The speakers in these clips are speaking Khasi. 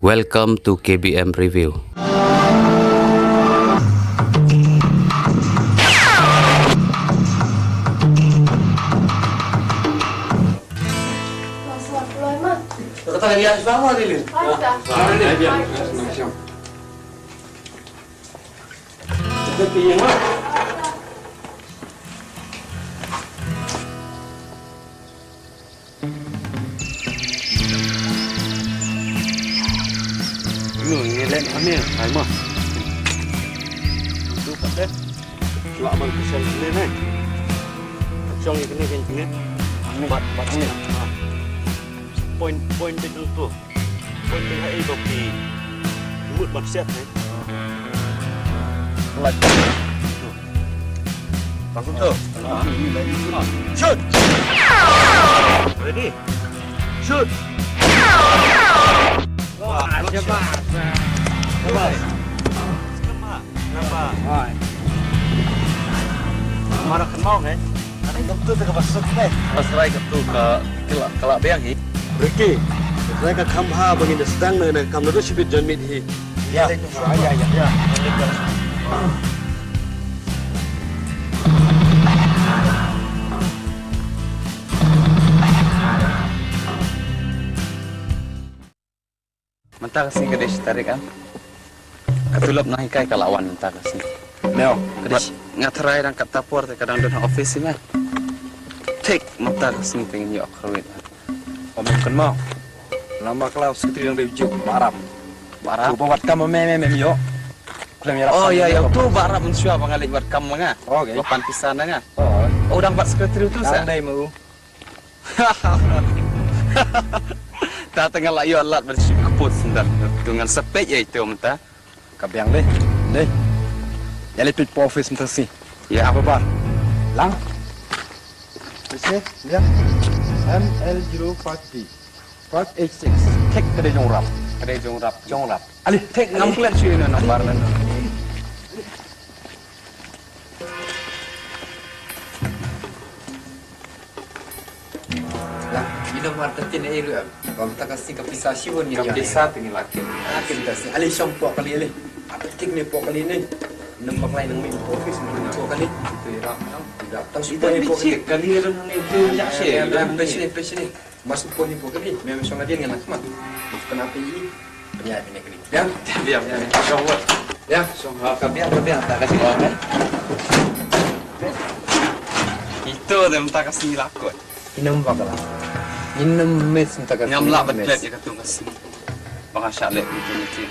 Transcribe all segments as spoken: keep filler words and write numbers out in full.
Welcome to K B M Review. Ngi len ane ai ma. Tu pat deh. Lah man kisah sini ne. Jong ini kan sini. Bat bat ni. Point point betul tu. Point betul hai bok di. Mut bat siap ne. Pelat. Langsung tu. Shoot. Ready. Shoot. Wah, siapa? Siapa? Nampak. Hai. Marah kenal kan? Ada doktor tu ke masuk kan? Pas rai ke tu ke kelak kelak biang hi. Ricky. Rai ke kham ha bangin sedang na kam na tu sibit janmit hi. Ya. Ya, ya, ya. Mynta ka sngi ka dei shi tarik, ah. Ka tulop nonghikai ka la wan mynta ka sngi. Neo, ka dei shi, nga tharai dang katta por te ka dang don ha office hi me. Thik mynta ka sngi te ngin ïoh kyrwit. Om ym kynmaw. Namar ka la secretary dang dei u Juk, Bah Ram. Bah Ram? Uba wad kam me me me ïoh. Khlem ïarap. Oh, ïa, ïa, uto Bah Ram mynshuwa ba nga leit wad kam ma nga. Oh, okay. Ba pan pisa na nga. Oh. Oh, dang wad secretary uto sa? Dang dei ma u. Ta te nga la ïoh lad ban shim kput sendar. Tu ngan sa peit ïa ito mynta. Ka biang dei. Dei. Ïa leit peit po office mynta si. Ïa. Apa bar? Lang. Peit si, biang. M L zero five P. Five eight six. Thik ka dei jong Rap. Ka dei jong Rap. Jong Rap. Ali, thik ngam klet shuh ïa ino nambar lano. Lah, ino mar tatin ei ruh. Bam ta ka sngi ka pisa shibun. Ka pisa te ngi la kin. Ah, kin ta sngi. Ali shong po kali ali. Apa tik ne po kali ne. Nang maklai nang mi po office nang po kali. Itu ïa rap nang. Ida tang shibun ne po kali. Kali ïa nang itu yak shi. Ïa, ïa, ïa, peshne, peshne. Mas u pon hi po kali, mem shong nadien ngan khmat. Kena pi i. Penia penia kali. Biang. Biang, biang. Shong wat. Biang. Shong ha ka biang, ka biang ta ka sini. Ito dem ta ka sini lakot. Inem bakala. Inem mes ta ka sini. Ngam lah bet bet ïa ka tu ka sini. Baka sha leh ito ito.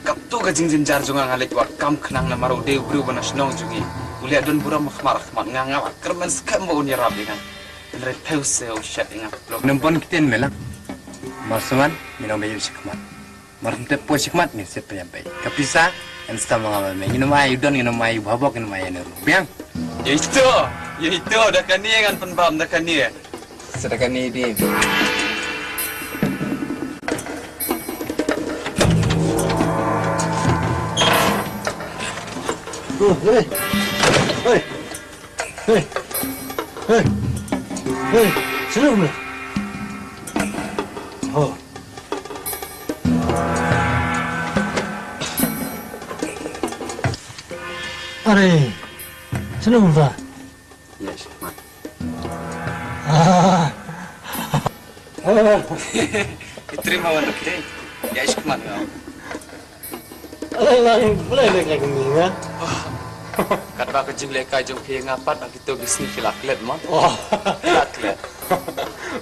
Katto ka jingjynjar jong nga, nga leit wad kam khnang namar u dei u briew ba na shnong jong ngi. U leh don burom ha khmat ha khmat nga, nga la kyrmen skhem ba un ïarap ïa nga. Hynrei phew se u shet ïa nga. Nang pon ktien me lang. Mar shuwa ngi nang beit shakhmat. Mar shu tep poi shakhmat ngi shet pynïap beit. Ka pisa ngan stam ma nga ma me. Ngi nang ai u don, ngi nang ai u bhabok, ngi nang ai ïa ne ruh. Biang. Ïa ito, ïa ito da kane ngan pynbam da kane. Sa da kane dei. Oh, hey. Hey. Hey. Hey. Hey. Sino mo? Oh. Are. Sino mo ba? Ïa, shikmat. Ah. Itrim awan okte. Ïa, shikmat nga. Alang, alang, balei leh kai kumne nga? Katba ka jingleh kai jong phi nga pat, ha kito ki sngi phi la klet mo. Oh. Phi la klet.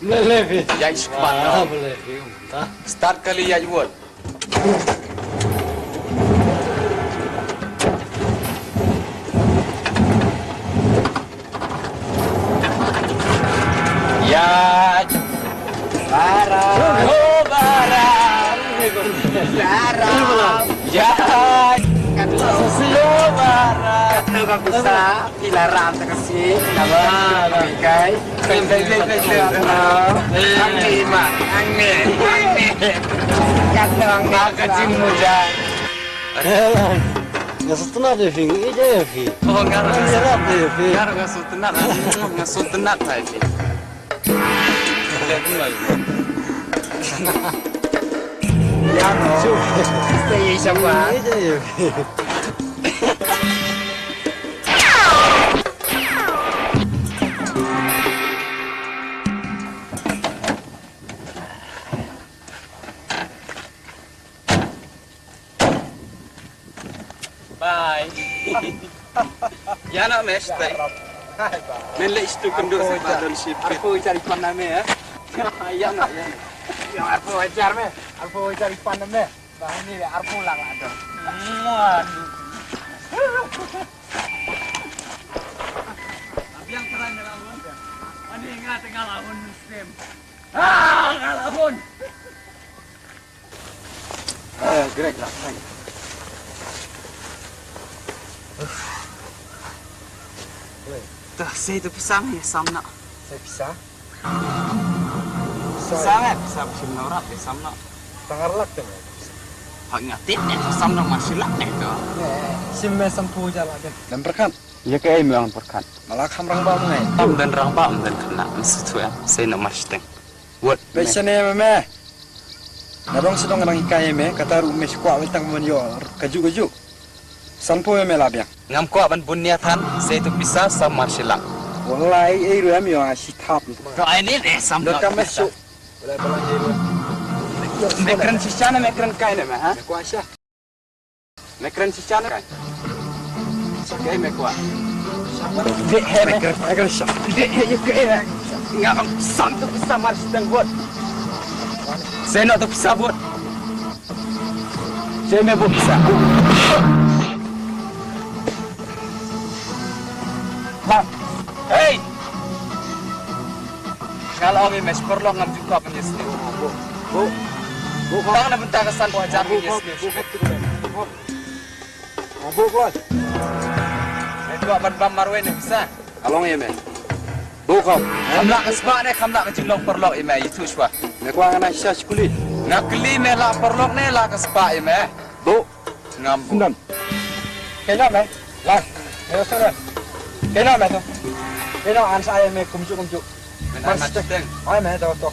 Balei leh phi? Ïa, shikmat nga. Ah, balei phi, um, ta. Start kali ïa, wad. Ïa. Bara. Oh, bara. Bara. Ïa. Katno. Bara. Katno ka pisa. Phi la ram ta ka si, phi la ram ta ka kai. Kai, kai, kai, kai, kai. Ang ni ma, ang ni, ang ni. Kat na ang ni. Ka jing muja. Nga sutnat de phi, ngi je phi. Oh, nga nga sutnat de phi. Nga nga sutnat, nga sutnat de phi. Stay sabar. Bye. Ïa na me stay. Men leh stu kynduh sa ba don ship. Arphew hajar i pan na me, eh. Ïa na, ïa na. Ïa arphew hajar me. Arphew hajar i pan na me. Ba ni le arphew lang la don. Muan. Abiang trai me la hun. Ani nga tengah la hun muslim. Ah, nga la hun. Eh, Greg lah, hai. Dah, saya tu pisang ya, sam nak. Saya pisang? Pisang eh, pisang, pisang norak ya, sam nak. Tangar lak tu, eh. Hak ngatit eh, sam nak masih lak eh tu. Eh, sim me samphu jalan deh. Dan perkat. Ya ke ai me wan perkat. Malak ham rang ba mengai. Am dan rang ba, am dan kena, mesti tu eh, saya nak masih teng. Wat. Peit shane me me. Nga dong sdang nang hikai me, kata ruh me skwah wei tang ban ïoh kajuh kajuh. Sanphew me la biang. Ngam kwah ban bun nia than, se tu pisa sa mar shilak. Wallahi ei ruh em ïoh shi thap. To ai ni eh sam. Dak kam me suk. Wallahi balang ei ruh. Me kren shisha ne me kren kai ne me ha? Me kwah sha. Me kren shisha ne kai. Sa kai me kwah. Dek he me. Me kren, me kren sha. Dek he ye kai me. Nga bang sam tu pisa mar siteng bot. Seno tu pisa bot. Seno bot pisa. Bang. Hey. Nga la ong ïa me, shi paralok ngam ju kwah ban ïasniew. Bok. Bok. Bok. Tang na bynta ka sanphew hajar ban ïasniew. Bok. Bok. Bok. Me kwah ban bam marwei ne pisa. Ka long ïa me. Bok. Kham lah ka spah ne kham lah ka jinglong paralok ïa me, ïathuh shuwa. Me kwah ngan ai shisha shi kuli. Nga kylli me lah paralok ne lah ka spah ïa me. Bok. Ngam. Sendon. Kena me. Lah. Ayo sana. Kena me tu. Kena an sa ai me kumjuk kumjuk. Kena mas teng. Ai me tu tu.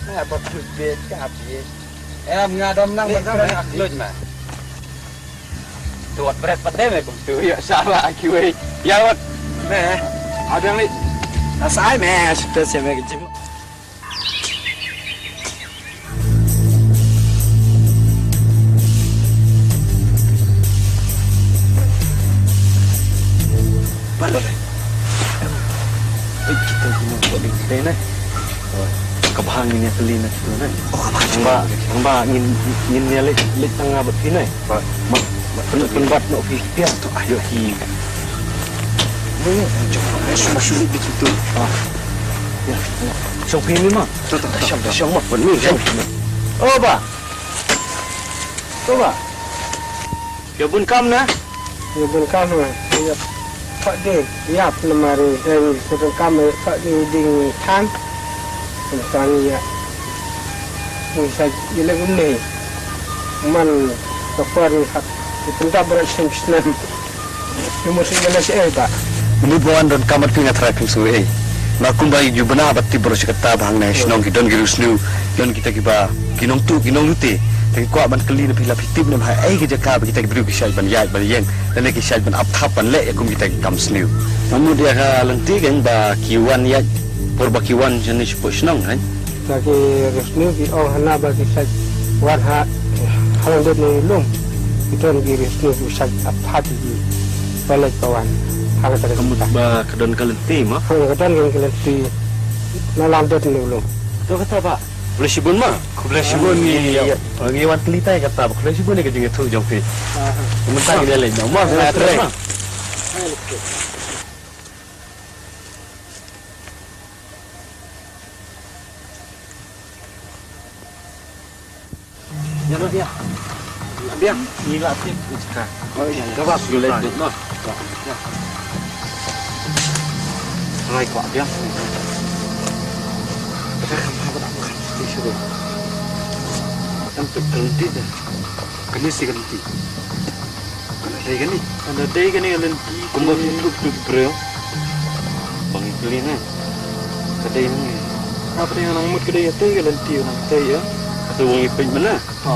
Me apa tu bet ka bet. Em nga dam nang ba me akluj me. Tu wat bret pat de me kum tu ya sala aki wei. Ya wat. Me. Adang ni. Asai me sudah saya me kejim. Baloi. Eh, kita kena buat ni, kita ni. Ka bha ngin ïa kylli na kita ni. Oh, ka bha. Ba, ba ngin, ngin ïa leit, leit tang nga bad phi ni. Ba, ba, pyn, pynbat noh phi. Phi tu, ayo phi. Ni, jom, jom, jom, jom, jom. Ah. Ya, ya. Jom phi ni ma. Tu, tu, tu. Jom, jom, jom, ma. Bad ni, jom. Oh, ba. To ba. Ïa bun kam na. Ïa bun kam na. Ïa pat de. Ïa pun mari. Ïa bun kam ïa pat de ding than. Than ïa. Ni sa ïa le bun ni. Man ka por ni hak. Ïa pun ta berat sem snem. Ïa mut shu ïa leh sha ei ba. Mut ba wan don kam bad phi nga tharai phim sngewbha ei. Nga kumba ïa ju bna bad tip baroh shi katta ba hangne shnong ki don ki riewsniew, don kita kiba ki nongtuh ki nonglute. Te ki kwah ban kylli na phi la phi tip ne em ha ei ka jaka ba kita ki briew ki shait ban ïaid ban ïeng lane ki shait ban ap thap ban leh ïa kum kita ki kam sniew. Nga mut ïa ka lynti kan ba ki wan ïaid por ba ki wan shane shapoh shnong kan. Ba ki riewsniew ki ong hana ba ki shait wan ha halong dot ne lum. Ki don ki riewsniew ki shait ap ha ki ba leit ba wan. Ha ka ta ka mut ba ka don ka lynti ma. Ha ka don ka lynti. Na lang dot ne lum. To kata ba. Khublei shibun ma. Khublei shibun ni. Ngi wan kylli tai kata ba khublei shibun ni ka jingïathuh jong phi. Mynta ngi leit no ma. Ïa ïa. Biang. Ni la tip ka. Oh ïa. Ka ba su le tip no. Rai ko biang. Ka kam ha ba da. Ti su. Kan tu kan ti. Kane shi ka lynti. Kane dei kane. Kane dei kane ka lynti. Kumba tu tu tu breu. Bang i pli ne. Ka dei ne. Apa yang nang mut ka dei ka dei ka lynti nang dei ya. Ka tu bang i pli mana. Ha.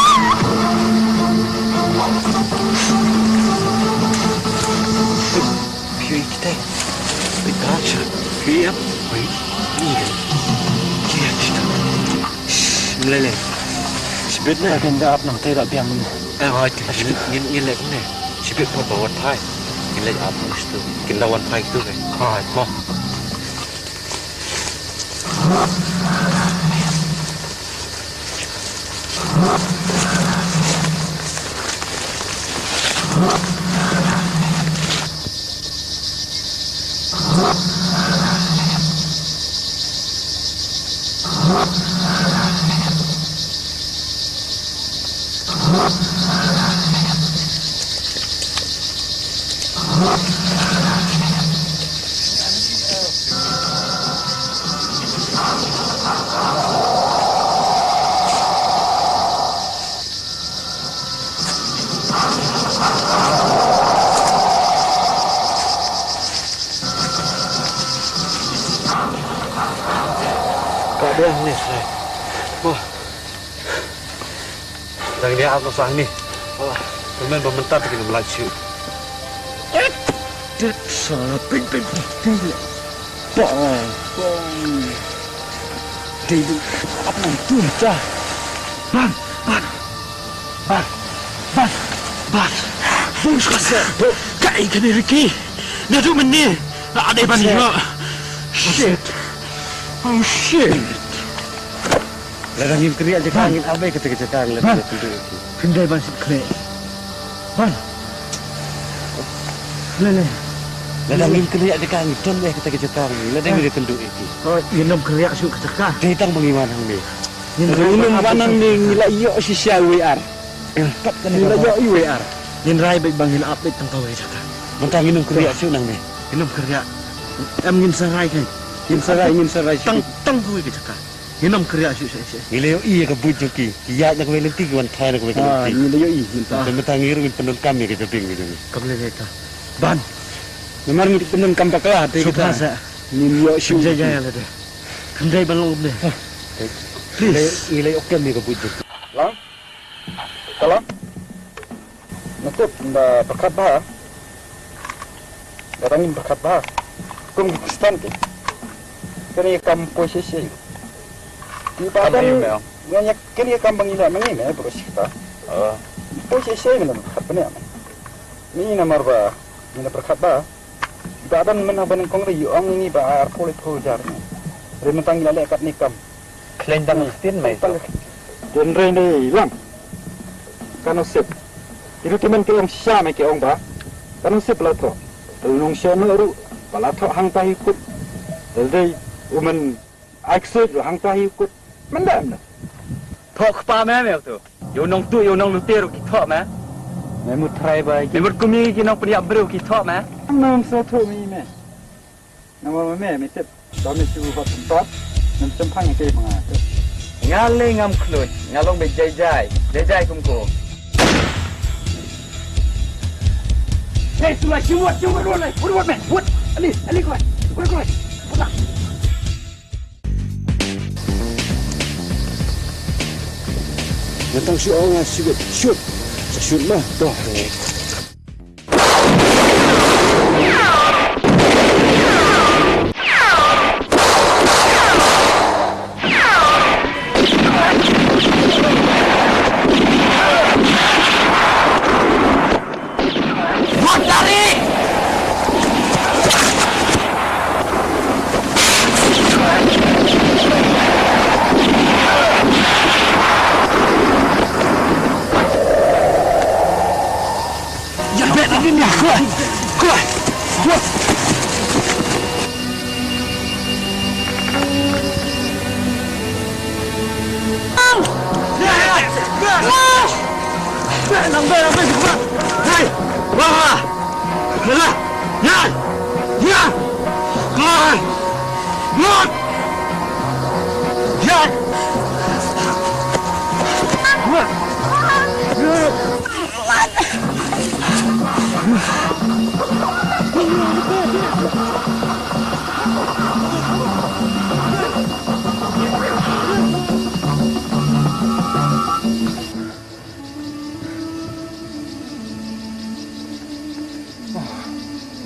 Phi ïohi kita? Phi ïohi em? Oi, ni kan. Kia kita. Shh, mlele. Shibit ne. Kin da ap nang te da biang ne. Eh, hoi, ngin, ngin, ngin leh ne. Shibit pa ba wat phai. Ngin leh ap nang stu. Kin da wan phai tu ke. Hoi, mo. Ka dei hangne, Srai. Wah. Dang dia ap noh sa hangne. Wah. Tymmen ba mynta te kin ym lait shuh. Tit, tit, sa, ping, ping, ping, ping. Bang, bang. Dei du ap nang tu ta. Ban, ban. Ban, ban, ban. Bus ka se. Kai kane Ricky. Naduh mynne la dei ban ïoh. Shit. Oh shit. Lada ngim kynriah jaka ngin ap beit kata ka jaka, lada ngim kynriah. Ban. Khyndiat ban sngewkhleh. Ban. Le le. Lada ngim kynriah jaka ngin don beit kata ka jaka, lada ngim kynduh ïa ki. Oh, ngin ym kynriah shuh ka jaka. Dei tang ba ngi wan hangne. Ngin rai, ngin ym wan hangne, ngi la ïoh shisha iwei ar. Ngi la ïoh iwei ar. Ngin rai beit ba ngin ap beit tang kawei jaka. Mynta ngin ym kynriah shuh nangne. Ngin ym kynriah. Em, ngin sa rai kai. Ngin sa rai, ngin sa rai shuh. Tang, tang kawei ka jaka. Ngin ym kynriah shuh shuh shuh. Ngi la ïohi ïa ka buit jong ki. Ki ïaid na kawei lynti, ki wan phai na kawei ka lynti. Ah, ngi la ïohi mynta. Te mynta ngi ruh ngin pyndonkam ïa ka jabieng ka jong ngi. Kam lei lei ta. Ban. Namar ngi pyndonkam bakla te kita. Shu phasa. Ngin ïoh shuh. Jai jai la de. Khyndai ban long kumne. Please. Ngi la ïoh kem ïa ka buit jong ki. Lang. Ka long. Nga tip ba pyrkhat bha. Nga dang ïa pyrkhat bha. Kum ki Khristan ki. Kane ka kam poi shisha. Ki ba dang nga nyak kane ka kam ba ngi leh ma ngi ne bro shikta. Poi shisha me lam pyrkhat bha ne. Ni namar ba ngi la pyrkhat bha. Ba dang men haba nyngkong re ïa ong ngi ba arphew laiphew hajar ne. Re mynta ngi la leh katne kam. Khlem dang ktien mai to. Don re ne lang. Kano sip. Kitu kimen ki ong sha me ki ong ba. Kano sip la to. Tel nong sho no ru. Ba la to hangta hi kut. Tel dei u men ai ksut ru hangta hi kut. Men da em na. Thok kpa me me to. Ïa u nongtuh, ïa u nonglute ruh ki thoh me. Me mut trai ba ki. Me mut kum ïa ki nongpynïap briew ki thoh me. Ang nam sa thoh me me. Namar me me tip. Ba me shu hot spot. Ngam sngewthuh ïa ki ma nga. Nga lei ngam khluit. Nga long ba jai jai. Jai jai kum ko. Hey, sula, shu wat, shu wat, wat, wat, wat, man. Wat. Ali, ali, koi. Koi, koi. Wat. Nga tang shu ong nga shoot, shoot. Sa shoot ma, to. Ya, bet na din ya. Kuat. Kuat. Kuat. Hey! Wah! Wah! Wah! Wah! Wah! Wah!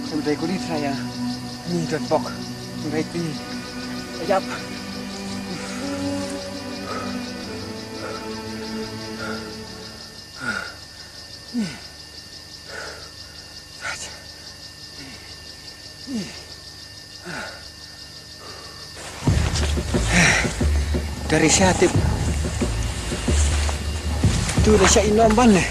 Kam dei kuni traya. Ni don bok. Kam dei kuni. Ayap. Dari sha tip. Tu da sha inom ban ne.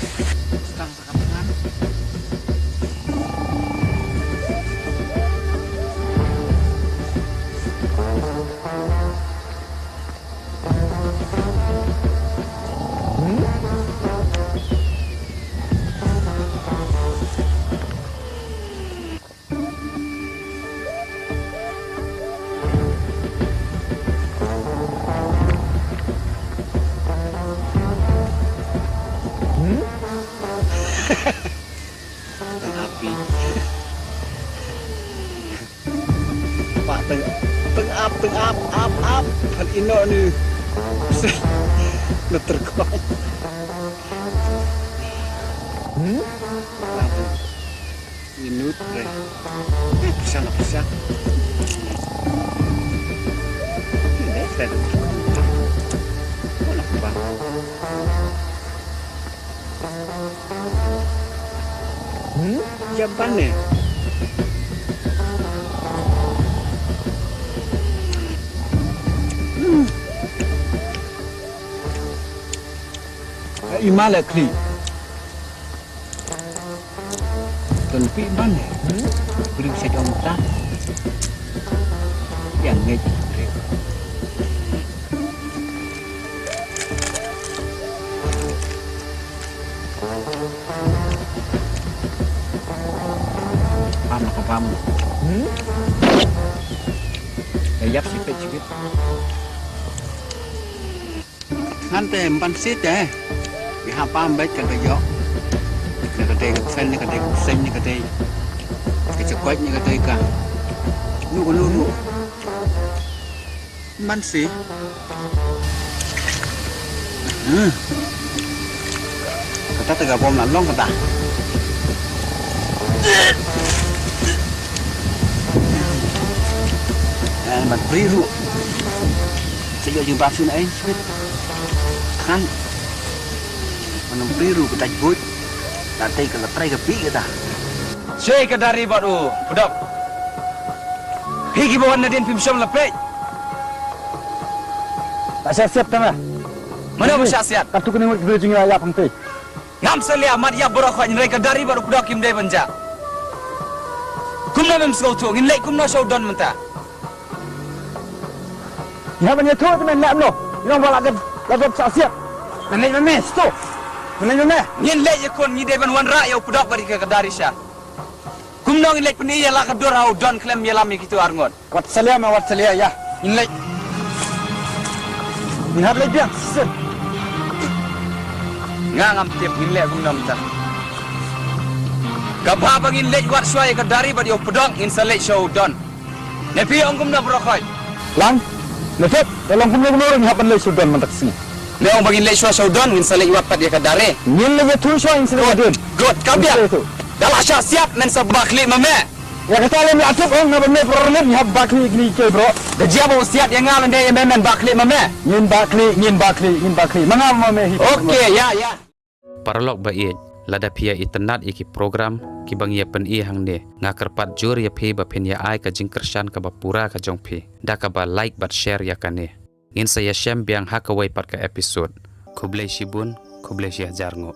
Api. Pak teng teng ap teng ap ap ap. Hal ino ni. Na terkong. Hmm? Minut re. Eh, pisang, pisang. Ini saya dah terkong. Mana bang? Hmm? Jam panen. Hmm. Imala kli. Tun pi ban. Hmm? Bring sa jong ta. Yang ngej. Pam ka pam. Hmm? Yap sipit sipit. Ngan te mban sit eh. Bi ha pam bek ka ka yok. Ka ka dei ka fen ka dei ka sen ka dei. Ka cha kwat ka dei ka. Nu ka nu nu. Mban sit. Hmm. Kata te ka bom la long kata. Eh, mban pri ru. Sa ïoh jingbasun ai. Kan. Manam pri ru ka dait buit. La tei ka la trai ka pi kata. Sha ka dari bad u Pdok. Hi ki bawan nadien phim shym la peit. Ta sha siat tama. Mano ba sha siat? Katu kene ngut kibri jingïa ya pangte. Ngam salia mat ya boro khot nrei ka dari bad u Pdok kim dei ban ja. Kumno mem sngewthuh ngin leit kumno sha u Don mynta. Ngi hap ban ïathuh te men leh mno. Ngi ong ba la dep, la dep sah siat. Men leit ma me, sto. Men leit ma me. Ngin leit ïa khun ngi dei ban wanrah ïa u Pdok bad ïa ka Dari sha. Kumno ngin leit pyni ïa la ka dur ha u Don khlem ïalam ïa kitu ar ngut. Wat salia me, wat salia ïa. Ngin leit. Ngin hap leit biang. Shisien. Nga ngam tip ngin leh kumno mynta. Ka bha ba ngin leit wad shuwa ïa ka Dari bad ïa u Pdok ngin sa leit sha u Don. Ne phi ong kumno bro khoi? Lang, ne tip, da long kumno kumno ruh ngi hap ban leit sha u Don mynta ka sngi. Ne ong ba ngin leit shuwa sha u Don, ngin sa leit wad pat ïa ka Dari. Ngin leit ïathuh shuwa ngin sa leit ïa u Don. Good, good, ka biang. Da la shah siat men sa ba khlieh ma me. Ïa kata lem ïa tip ong na ba me bro lem ngi hap ba khlieh kine ki bro. Da jia ba u siat ïa nga lynde ïa me men ba khlieh ma me. Ngin ba khlieh, ngin ba khlieh, ngin ba khlieh. Ma nga ma me hi. Okay, ïa, ïa. Paralok ba ïeit, lada phi ïa itynnad ïa ki program kiba ngi ïa pyni hangne, nga kyrpad jur ïa phi ba phin ïa ai ka jingkyrshan kaba pura ka jong phi da kaba like bad share ïa kane. Ngin sa ïashem biang ha kawei pat ka episode. Khublei shibun, khublei shihajar nguh.